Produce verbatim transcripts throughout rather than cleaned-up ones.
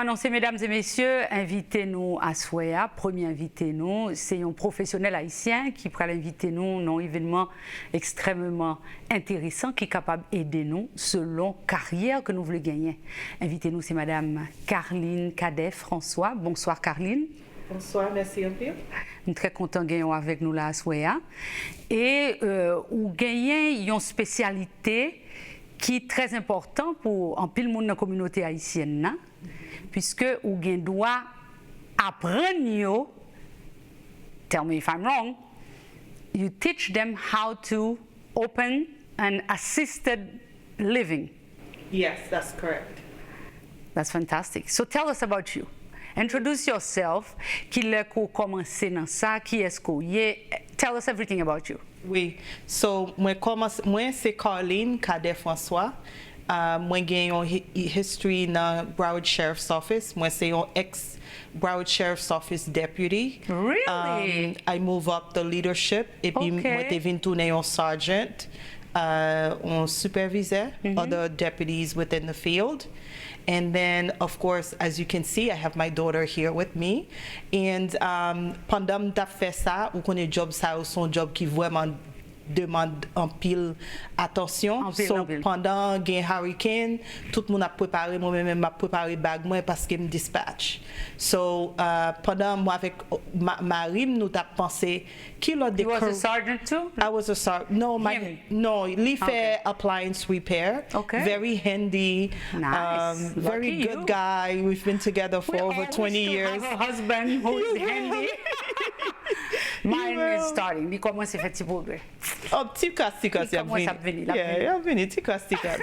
Non, se medam e mesye, envite nou aswè a, premye envite nou, se yon pwofesyonèl ayisyen ki pral envite nou nan yon evènman ekstrèmeman enteresan ki kapab ede nou selon karyè ke nou vle genyen. Envite nou se madam Carline Cadet François. Bonswa Carline. Bonswa, mèsi anpil. M trè kontan genyen w avèk nou la aswè a. E euh, ou genyen yon espesyalite ki trè enpòtan pou anpil moun nan kominote ayisyèn nan, piske ou gen dwa aprann yo, tell me if I'm wrong, you teach them how to open an assisted living. Yes, that's correct. That's fantastic. So tell us about you. Introduce yourself. Kilè ke w kòmanse nan sa? Kiyès ke w ye? Tell us everything about you. Wi. So, mwen kòmanse, mwen se Carline Cadet François. Uh, mwen gen yon hi- history nan Broward Sheriff's Office. Mwen se yon ex Broward Sheriff's Office deputy. Really? Um, I move up the leadership. Epi Okay. Mwen te vin tounen yon sergeant, uh, yon supervisor, other deputies within the field. And then, of course, as you can see, I have my daughter here with me. And um, pandan m t ap fè sa, ou konnen job sa yo se yon job ki vrèman demande anpil atansyon. Anpil, So, anpil. Pandan gen hurricane, tout moun ap prepare, mwen menm m ap prepare bag mwen paske m dispatch. So, uh, pandan mwen avèk ma- mari m, nou t ap panse ki lòt de You was car- a sergeant too? I was a sergeant. No, my, Him. No, li fè Okay. Appliance repair. Okay. Very handy. Nice. Um, very Lucky good you. guy. We've been together for We over all twenty wish years. To have a husband who is handy. Mine is starting. Li kòmanse fè ti pwogrè. Oh, ti kras, ti kras, Li y ap kòmanse vini. Ap vini, l ap Yeah, vini. Y ap vini, ti kras, ti kras.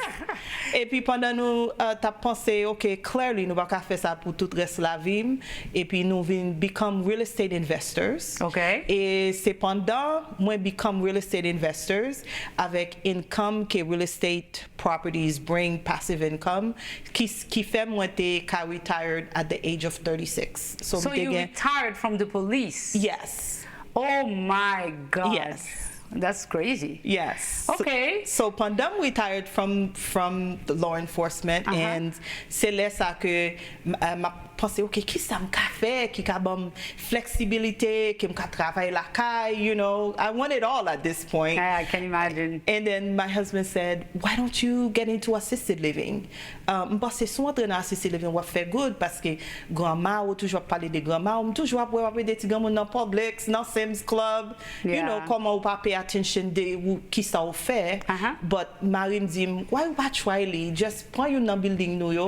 Epi pandan nou uh, t ap panse, ok, clearly, nou pa ka fè sa pou tout rès lavi m. Epi nou vin become real estate investors. Ok. E se pandan mwen become real estate investors avèk income ke real estate properties bring, passive income, ki, ki fè mwen te ka retired at the age of thirty-six. So, So m te you gen. Retired from the police? Yes. Oh my God. Yes. That's crazy. Yes. So- Okay. So, pandan m retired from from the law enforcement, Uh-huh. And se lè sa ke m uh, m ap panse, ok, ki sa m ka fè ki ka ban m fleksibilite, ke m ka travay lakay, you know, I want it all at this point. I can imagine. And then my husband said, why don't you get into assisted living? Uh, m panse si w antre nan assisted living, w ap fè good, paske granma, ou toujou ap pale de granma, ou m toujou ap wè w ap ede ti granmoun nan Publix, nan Sam's Club, you Yeah. know, kòman ou pa pay attention de ou, ki sa w fè. Uh-huh. But mari m di m, why ou pa try li? Just pran youn nan building nou yo,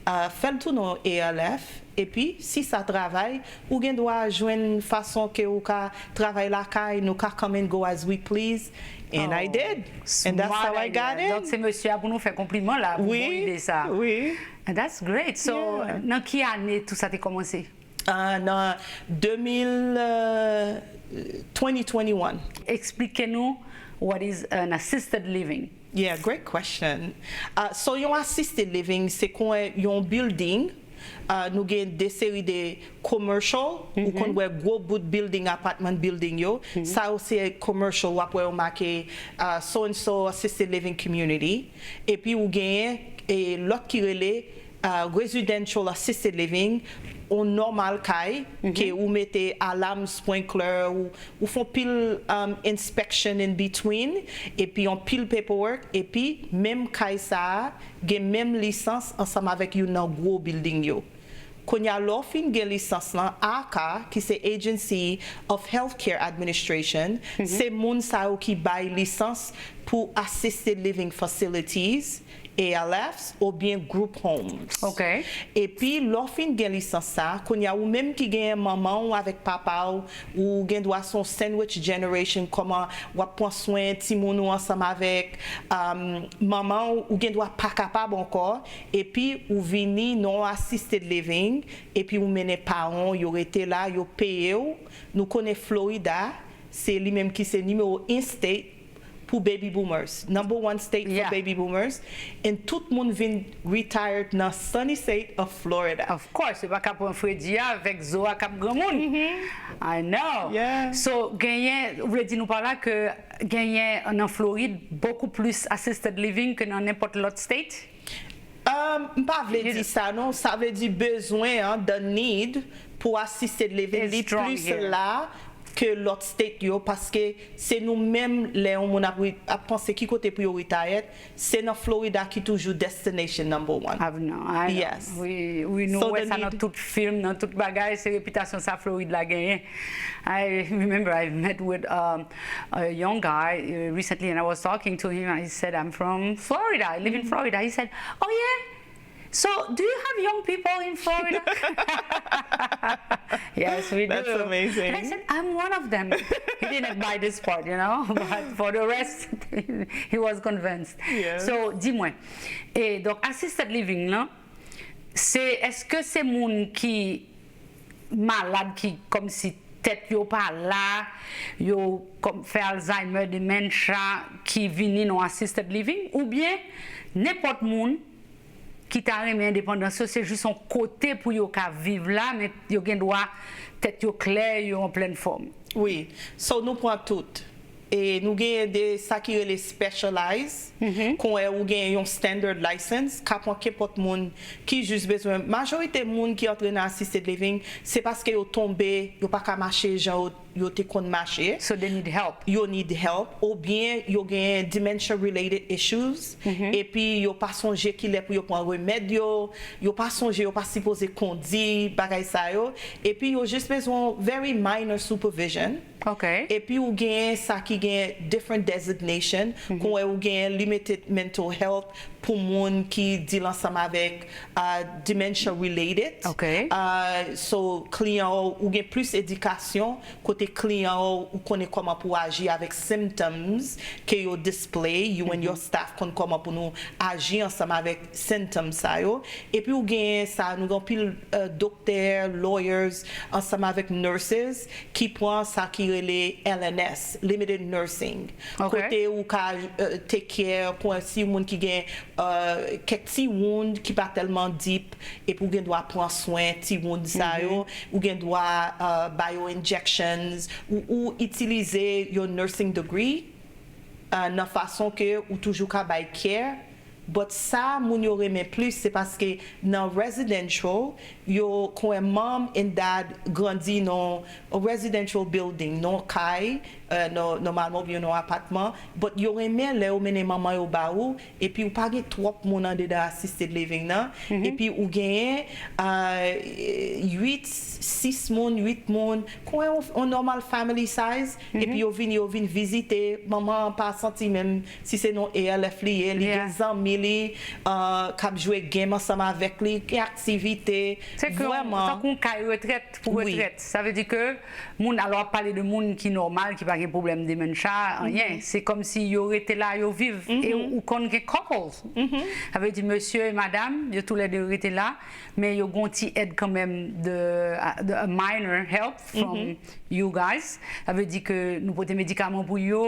uh, fè l tounen yon A L F, epi si sa travay, ou gen dwa jwenn fason ke ou ka travay lakay, nou ka come and go as we please. And I Oh, did. And that's how I Smart got idea. in. Donk se mesye a pou nou fè konpliman la pou bon Wi, ide sa. Wi. And that's great. So, Yeah. Nan ki ane tout sa te kòmanse? Uh, nan deux mille, uh, twenty twenty-one. Eksplike nou what is an assisted living. Yeah, great question. Uh, so yon assisted living se kon yon building, uh, nou gen de seri de commercial, ou konn wè gwo bout building, apartment building yo. Sa yo se commercial, w ap wè yo make uh, so and so assisted living community. Epi ou genyen e lòt ki rele uh, residential assisted living, ou nòmal kay, ke ou mete alarm, sprinkler, ou, ou fè yon pil um, inspection in between, epi yon pil paperwork, epi menm kay sa a gen menm lisans ansanm avèk youn nan gwo building yo. Kounye a, lè w fin gen lisans lan, AHCA, ki se Agency of Healthcare Administration, se moun sa yo ki bay lisans pou assisted living facilities, A L Fs, oubyen group homes. Ok. Epi, lè w fin gen lisans sa, kounye a, ou menm ki genyen manman w avèk papa w, ou gen dwa se yon sandwich generation, kòman w ap pran swen timoun ou ansanm avèk um, manman w, ou gen dwa pa kapab ankò, epi ou vini nan yon assisted living, epi ou mennen paran w, yo rete la, yo peye w. Nou konnen Florida, se li menm ki se nimewo en state pou baby boomers. Number one state for Yeah. Baby boomers. And tout moun vin retired nan sunny state of Florida. Of course, yo pa ka pran fredi a avèk zo a k ap granmoun. I know. Yeah. So, genyen, ou vle di nou pa la ke genyen nan Florid beaucoup plus assisted living ke nan nenpòt lòt state? Um, m pa vle di sa non, sa vle di bezwen an, the need pou assisted living li plis la ke lòt state yo, paske se nou menm lè yon moun ap, ap panse ki kote pou yo retire, se nan Florida ki toujou destination number one. Yes. Wi, wi, nou wè sa nan tout film, nan tout bagay, se repitasyon sa Florid la genyen. I remember I met with um, a young guy uh, recently and I was talking to him and he said, "I'm from Florida, I live in Florida." He said, "Oh yeah? So, do you have young people in Florida?" "Yes, we do." That's amazing. And I said, "I'm one of them." He didn't buy this part, you know, but for the rest, he was convinced. Yeah. So, di mwen, e donk, assisted living lan, se, èske se moun ki malad, ki kòmsi tèt yo pa la, yo kòm fè Alzheimer, dementia, ki vini nan assisted living, oubyen nenpòt moun ki ta renmen endepandans yo, se jis yon kote pou yo ka viv la, men yo gen dwa tèt yo klè, yo an plèn fòm. Wi, so nou pran tout. E nou genyen de sa ki rele specialize, kon wè ou genyen yon standard license, ka pran kenpòt moun ki jis bezwen. Majorite moun ki antre nan assisted living, se paske yo tonbe, yo pa ka mache jan yo, yo te konn mache. So they need help. Yo need help, oubyen yo genyen dementia related issues, epi yo pa sonje kilè pou yo pran remèd yo, yo pa sonje yo pa sipoze kondi, bagay sa yo, epi yo jis bezwen very minor supervision. Ok. Epi ou genyen sa ki gen different designation, kon wè ou genyen limited mental health pou moun ki deal ansanm avèk uh, dementia related. Ok. Uh, so kliyan ou, ou gen plis edikasyon kote kliyan ou, ou konnen kòman pou aji avèk symptoms ke yo display, you and your staff konn kòman pou nou aji ansanm avèk symptoms sa yo. Epi ou genyen sa, nou gen anpil uh, doktè, lawyers, ansanm avèk nurses ki pran sa ki rele L N S, limited nursing. Ok. Kote ou ka uh, take care, kon si moun ki gen uh, kèk ti wound ki pa tèlman deep, epi ou gen dwa pran swen ti wound sa yo, ou gen dwa uh, ba yo injections, ou, ou itilize yo nursing degree uh, nan fason ke ou toujou ka bay care. But sa moun yo renmen plis, se paske nan residential, yo, kon wè mom and dad grandi nan residential building, nan kay, uh, nan, nòmalman oubyen nan apatman, but yo renmen lè yo mennen manman yo ba ou, epi ou pa gen twòp moun andedan assisted living nan, epi ou genyen uh, uit, sis moun, uit moun, kon wè yon, yon normal family size, epi yo vin, yo vin vizite, manman an pa santi menm si se nan A L F li ye, li gen zanmi li uh, k ap jwe game ansanm avèk li, gen aktivite. Se ke tankou yon kay retrèt pou retrèt. Sa vle di ke moun, alò ap pale de moun ki nòmal, ki pa gen pwoblèm dementia, anyen. Se kòmsi yo rete la, yo viv. E ou konn gen couples. Sa vle di mesye e madanm, yo toulède rete la, men yo gon ti èd kanmenm de, de a minor help from you guys. Sa vle di ke nou pote medikaman pou yo,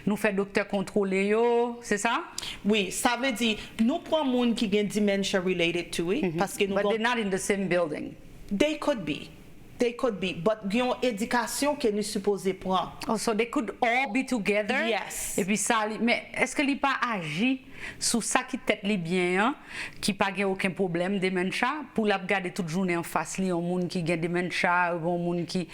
nou fè doktè kontwole yo, se sa? Wi, sa vle di nou pran moun ki gen dementia related to, wi, paske nou But they're not in the same building. They could be. They could be. But gen yon edikasyon ke nou sipoze pran. Oh, so they could all be together? Yes. Epi sa li, men èske li pa aji sou sa ki tèt li byen an, ki pa gen okenn pwoblèm dementia, pou l ap gade tout jounen anfas li yon moun ki gen dementia, yon moun ki,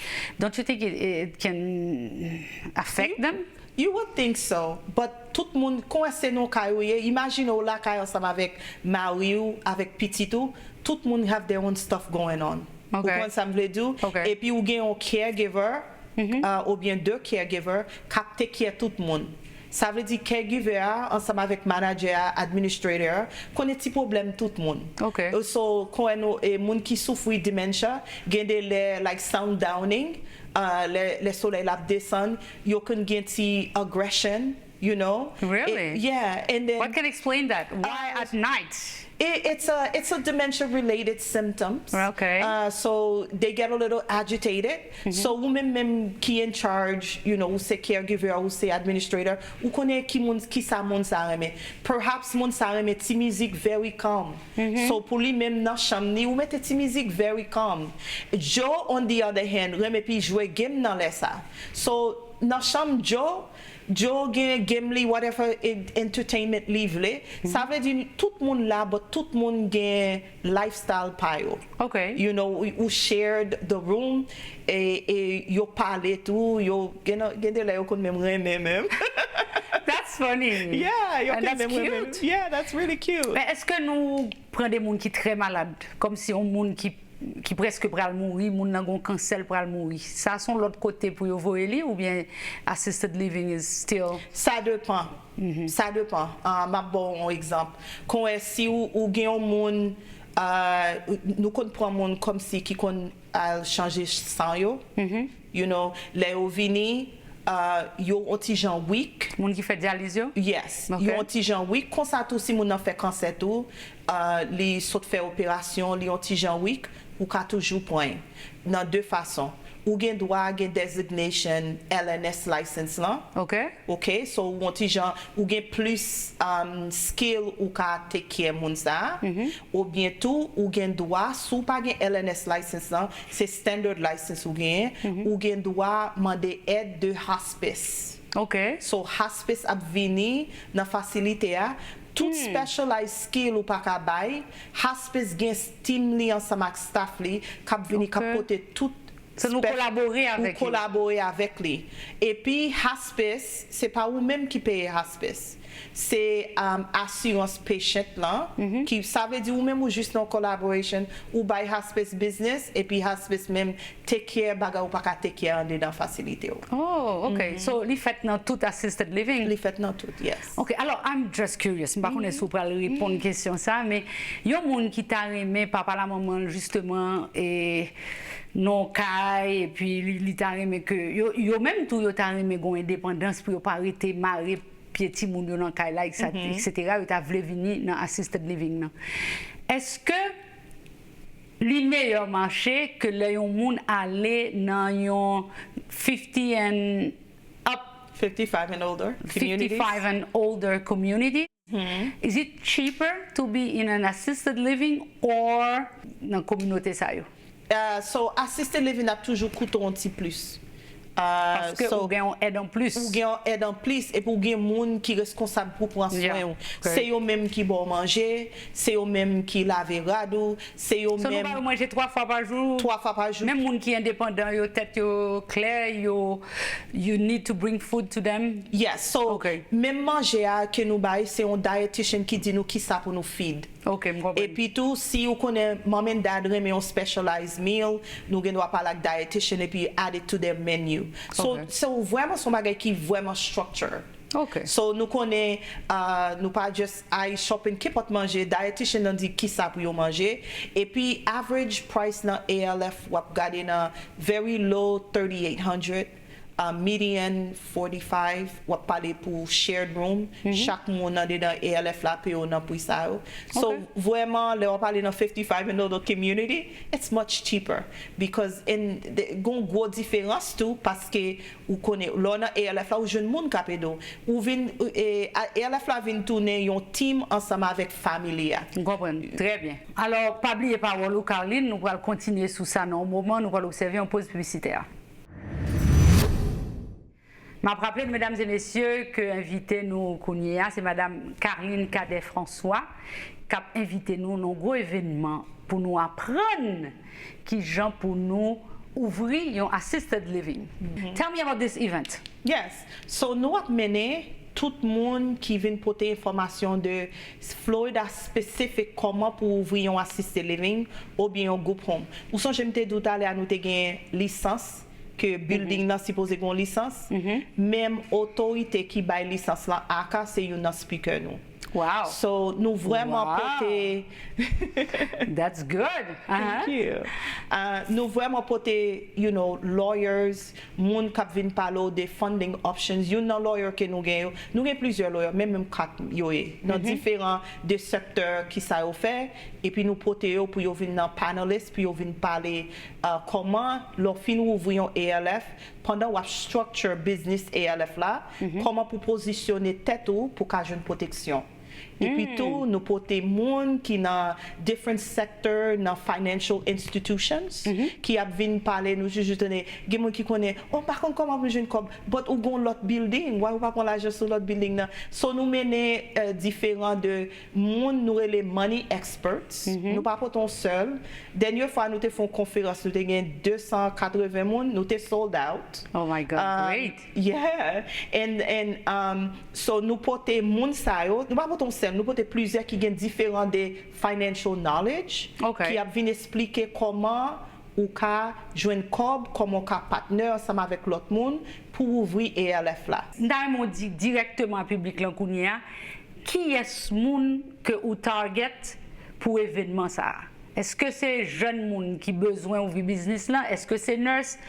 don't you think it, it can affect them? You would think so, but tout moun, kon wè se nan kay ou ye, imajine w lakay ansanm avèk mari w, avèk pitit ou, tout moun have their own stuff going on. Ou konprann sa m vle di w? Epi ou gen yon caregiver, uh, oubyen de caregiver, k ap take care tout moun. Sa vle di caregiver a, ansanm avèk manager a, administrator a, konnen ti pwoblèm tout moun. So, kon wè nou, e, moun ki soufri dementia, gen de lè, like, sun downing, uh, lè, lè solèy la ap desann, yo konn gen ti aggression, you know? Really? Yeah, and then What can explain that? Why at night? It, it's a it's a dementia related symptoms. Okay. Uh, so they get a little agitated. So ou menm menm ki in charge, you know, ou se caregiver, ou se administrator, ou konnen ki moun, ki sa moun sa renmen. Perhaps moun sa renmen ti mizik very calm. So pou li menm nan chanm ni, ou mete ti mizik very calm. Joe, on the other hand, renmen pi jwe game nan lè sa. So nan chanm Joe, Joe gen game li, whatever entertainment li vle. Sa vle di tout moun la, but tout moun gen lifestyle pa yo. Ok. You know, ou shared the room, e, e yo pale tou, yo gen, gen de lè yo konn menm renmen menm. That's funny. Yeah, yo And konn that's menm renmen. Cute. Yeah, that's really cute. Men èske nou pran de moun ki trè malad, kòmsi yon moun ki ki prèske pral mouri, moun nan gon kansè l pral mouri. Sa se yon lòt kote pou yo voye li oubyen assisted living is still. Sa depan. Sa depan. Ah, m ap ba w yon egzanp. Konwè si ou, ou gen yon moun, ah, nou konn pran moun kòmsi ki konn al chanje san yo. You know, lè yo vini, ah, yo on ti jan weak. Moun ki fè dyaliz yo? Yes. Ok. Yo on ti jan weak. Konsa tou, si moun nan fè kansè tou, ah, li sot fè operasyon, li on ti jan weak, ou ka toujou pran l nan de fason. Ou gen dwa gen designation L N S license lan. Ok. Ok, so ou on ti jan, ou gen plis um, skill ou ka take care moun sa. Oubyen tou, ou gen dwa, si w pa gen L N S license lan, se standard license ou genyen, ou gen dwa mande èd de hospice. Ok. So hospice ap vini nan fasilite a. Tout specialized skill ou pa ka bay, hospice gen team li ansanm ak staff li k ap vini, k ap Ok. Pote tout So, nou spec- kolabore avèk nou yo. Kolabore avèk li. Epi hospice, se pa ou menm ki peye hospice. Se um, asirans patient lan, ki sa vle di ou menm ou jis nan collaboration, ou bay hospice business, epi hospice menm take care bagay ou pa ka take care andedan fasilite ou. Oh, ok. So, li fèt nan tout assisted living? Li fèt nan tout, yes. Ok, alò, I'm just curious. M pa konnen si w pral reponn kesyon sa, men yon moun ki ta renmen papa la manman l, jisteman, e, nan kay, epi li, li ta renmen ke, yo, yo menm tou, yo ta renmen gon endepandans pou yo pa rete mare pye timoun yo nan kay la, et cetera, et cetera, yo ta vle vini nan assisted living nan. Èske li meyè mache ke lè yon moun ale nan yon fifty and up, fifty-five and older communities. fifty-five and older community? Is it cheaper to be in an assisted living or nan kominote sa yo? Uh, so, assisted living ap toujou koute yon ti plis. Uh, Paske so, ou gen yon èd an plis. Ou gen yon èd an plis, epi ou gen moun ki reskonsab pou pran swen Yeah, ou. ok. Se yo menm ki ba w manje, se yo menm ki lave rad ou, se yo So, nou menm ba yo manje twa fwa pa jou. Twa fwa pa jou. Menm moun ki endepandan yo, tèt yo klè, yo, you need to bring food to them. Yes, so Ok. Menm manje a ke nou bay, se yon dietitian ki di nou kisa pou nou feed. Ok, m konprann. Epi tou, si ou konnen mom and dad renmen yon specialized meal, nou gen dwa pale ak dietitian epi add it to their menu. So, Ok. So vrèman se yon bagay ki vrèman structure. Ok. So nou konnen uh, nou pa just ay shopping kenpòt manje, dietitian nan di kisa pou yo manje. Epi average price nan A L F w ap gade nan very low thirty-eight hundred, uh, median forty-five, w ap pale pou shared room. Chak moun andedan A L F la peye w nan pri sa yo. So Ok. Vrèman, lè w ap pale nan fifty-five and older community, it's much cheaper. Because in, the, gon gwo diferans tou, paske ou konnen, lè w nan A L F la, ou jwenn moun k ap ede w. Ou vin, e, A L F la vin tounen yon team ansanm avèk family a. M konprann. Trè byen. Alò, pa bliye pawòl ou, Carline. Nou pral kontinye sou sa nan yon moman. Nou pral obsève yon poz piblisitè. M ap raple nou, medam e mesye, ke envite nou kounye a, se madam Carline Cadet François, k ap envite nou nan yon gwo evènman pou nou aprann kijan pou nou ouvri yon assisted living. Tell me about this event. Yes. So nou ap mennen tout moun ki vin pote enfòmasyon de Florida specific, kòman pou ouvri yon assisted living oubyen yon group home. Ou sonje m te di w talè a nou te gen lisans, ke building nan sipoze gen yon lisans. Menm otorite ki bay lisans lan, aka, se youn nan speaker nou. Wow. So nou vrèman Wow. Pote That's good. Thank you. Uh, nou vrèman pote, you know, lawyers, moun k ap vin pale w de funding options. Youn nan lawyer ke nou gen yo, nou gen plizyè lawyer, men menm kat yo ye, nan diferan de sektè ki sa yo fè, epi nou pote yo pou yo vin nan panelist, pou yo vin pale uh, kòman lè w fin ouvri yon A L F, pandan w ap structure business A L F la, kòman pou pozisyone tèt ou pou ka jwenn pwoteksyon. Epi tou, nou pote moun ki nan different sector, nan financial institutions, ki ap vin pale nou, jis tande, gen moun ki konnen, oh, m pa konn kòman pou m jwenn kòb, but ou gon lòt building, why ou pa pran lajan sou lòt building nan? So, nou mennen, euh, diferan de moun, nou rele money experts. Nou pa pote yon sèl. Dènye fwa, nou te fè yon konferans, nou te gen de san katreven moun, nou te sold out. Oh my God, Um, great. Yeah, and, and um, so nou pote moun sa yo, nou pa pote yon sèl, nou pote plizyè ki gen diferan de financial knowledge, Ok. ki ap vin esplike kòman ou ka jwenn kòb, kòman ou ka patnè ansanm avèk lòt moun pou ouvri A L F la. M ta renmen w di dirèkteman a piblik lan kounye a, kiyès moun ke ou target pou evènman sa a? Èske se jèn moun ki bezwen ouvri biznis lan? Èske se nurse?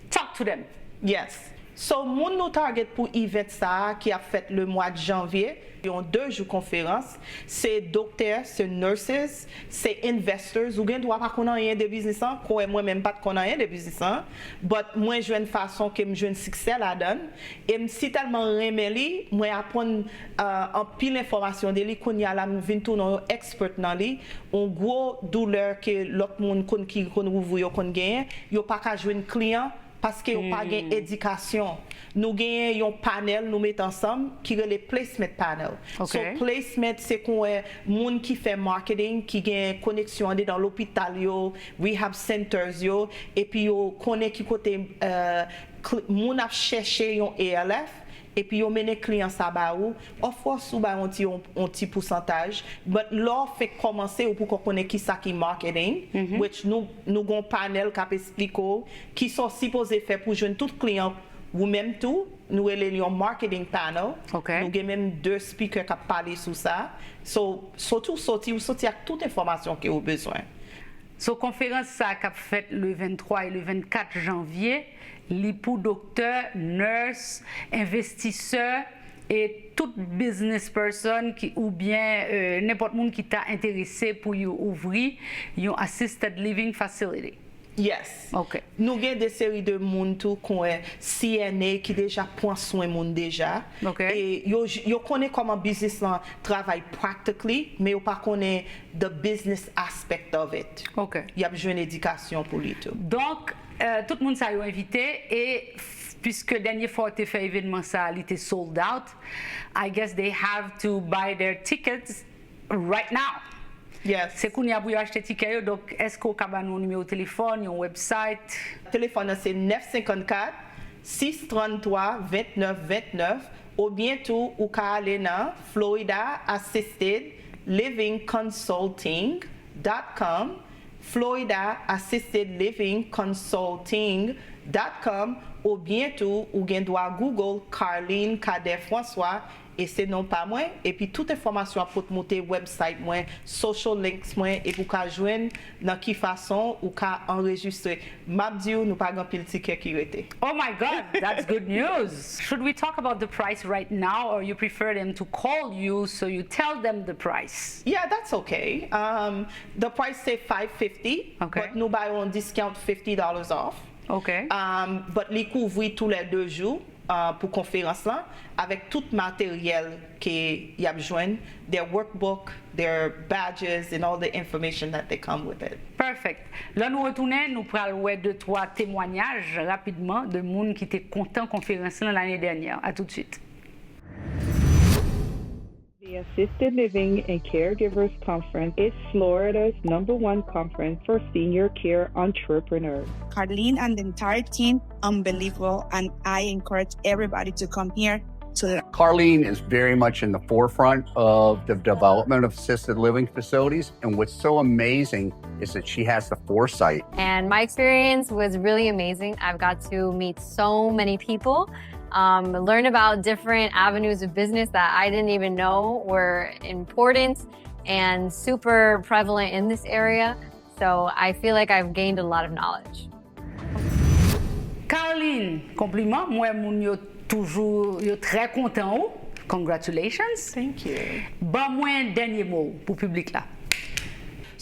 Talk to them. Yes. So, moun nou target pou event sa a ki ap fèt le mwa de janvye, yon de jou konferans, se doktè, se nurses, se investors. Ou gen dwa pa konn anyen de biznis lan, kwè mwen menm pa t konn anyen de biznis lan, but mwen jwenn fason ke m jwenn siksè ladan l. E m si tèlman renmen li, mwen aprann, euh, anpil enfòmasyon de li. Kounye a la, m vin tounen yon expert nan li. Yon gwo doulè ke lòt moun konn ki konn ouvri yo konn genyen, yo pa ka jwenn kliyan paske yo pa gen edikasyon. Nou genyen yon panèl nou met ansanm ki rele placement panel. Ok. So, placement se kon, euh, moun ki fè marketing, ki gen koneksyon andedan lopital yo, rehab centers yo, epi yo konnen ki kote, euh, cl- moun ap chèche yon A L F, epi yo mennen kliyan sa ba ou. Of course, ou bay yon ti, yon, yon ti pousantaj, but lè w fenk kòmanse, ou poko konnen ki sa ki marketing, which nou, nou gon panèl k ap esplike w ki sa w sipoze fè pou jwenn tout kliyan ou menm tou. Nou rele l yon marketing panel. Ok. Nou gen menm de speaker k ap pale sou sa. So, soti w soti, ou soti ak tout enfòmasyon ke ou bezwen. So, konferans sa k ap fèt le venntwa e le vennkat janvye, li pou doktè, nurse, envestisè e tout business person ki, oubyen, euh, nenpòt moun ki ta enterese pou yo ouvri yon assisted living facility. Yes. Ok. Nou gen de seri de moun tou kon C N A ki deja pran swen moun deja. Ok. E yo, yo konnen kòman biznis lan travay practically, men yo pa konnen the business aspect of it. Ok. Y ap jwenn edikasyon pou li tou. Donk, euh, tout moun sa yo envite e f- puisque dènye fwa w te fè evènman sa, li te sold out, I guess they have to buy their tickets right now. Yes. Se kounye a pou yo achte tikè yo, donk èske w ka ba nou yon nimewo telefòn, yon website? Telefòn nan se nèf senkannkat, sis tranntwa, vennèf vennèf, oubyen tou ou ka ale nan Florida Assisted Living Consulting dot com, Florida Assisted Living Consulting dot com, oubyen tou ou gen dwa Google Carline Cadet François, e se non pa mwen, epi tout enfòmasyon ap pot moute website mwen, social links mwen, epi ou ka jwenn nan ki fason ou ka anrejistre. M ap di w, nou pa gen anpil tikè ki rete. Oh my God, that's good news. Should we talk about the price right now, or you prefer them to call you so you tell them the price? Yeah, that's okay. Um, the price se five fifty, Okay. But nou bay yon discount fifty dollars off. Ok. Um, but li kouvri tou lè de jou, uh, pou konferans lan, avèk tout materyèl ke y ap jwenn, their workbook, their badges, and all the information that they come with it. Perfect. Lè nou retounen, nou pral wè de twa temwanyaj rapidman de moun ki te kontan konferans lan lane dènyè. A tout de suite. The Assisted Living and Caregivers Conference is Florida's number one conference for senior care entrepreneurs. Carlene and the entire team, unbelievable, and I encourage everybody to come here to learn. Carlene is very much in the forefront of the development of assisted living facilities. And what's so amazing is that she has the foresight. And my experience was really amazing. I've got to meet so many people, um, learn about different avenues of business that I didn't even know were important and super prevalent in this area. So I feel like I've gained a lot of knowledge. Carline, konpliman, m wè moun yo toujou, yo trè kontan ou. Congratulations. Thank you. Ban mwen dènye mo w pou piblik la.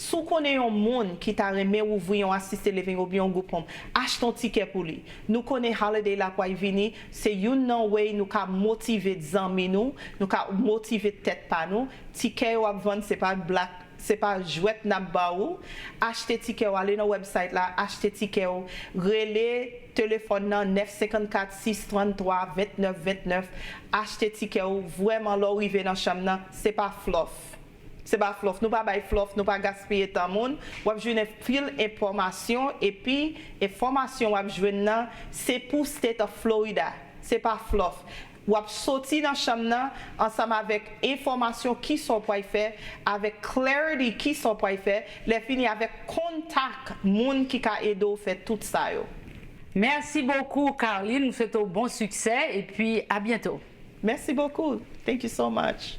Si w konnen yon moun ki ta renmen ouvri yon assisted living oubyen yon group home, achte yon tikè pou li. Nou konnen holiday la pral vini, se youn nan way nou ka motive zanmi nou, nou ka motive tèt pa nou. Tikè yo ap vann, se pa black, se pa jwèt n ap ba ou. Achte tikè w, ale nan website la, achte tikè w, rele telefòn nan nèf senkannkat sis tranntwa vennèf vennèf. Achte tikè w, vrèman lè w rive nan chanm nan, se pa flòf. Se pa flòf, nou pa bay flòf, nou pa gaspiye tan moun. W ap jwenn anpil enfòmasyon, epi enfòmasyon w ap jwenn nan, se pou State of Florida. Se pa flòf. W ap soti nan chanm nan ansanm avèk enfòmasyon kisa w pral fè, avèk clarity kisa w pral fè, lè fini avèk kontak moun ki ka ede w fè tout sa yo. Merci beaucoup, Carline. Nou swete w bon siksè epi a byento. Merci beaucoup. Thank you so much.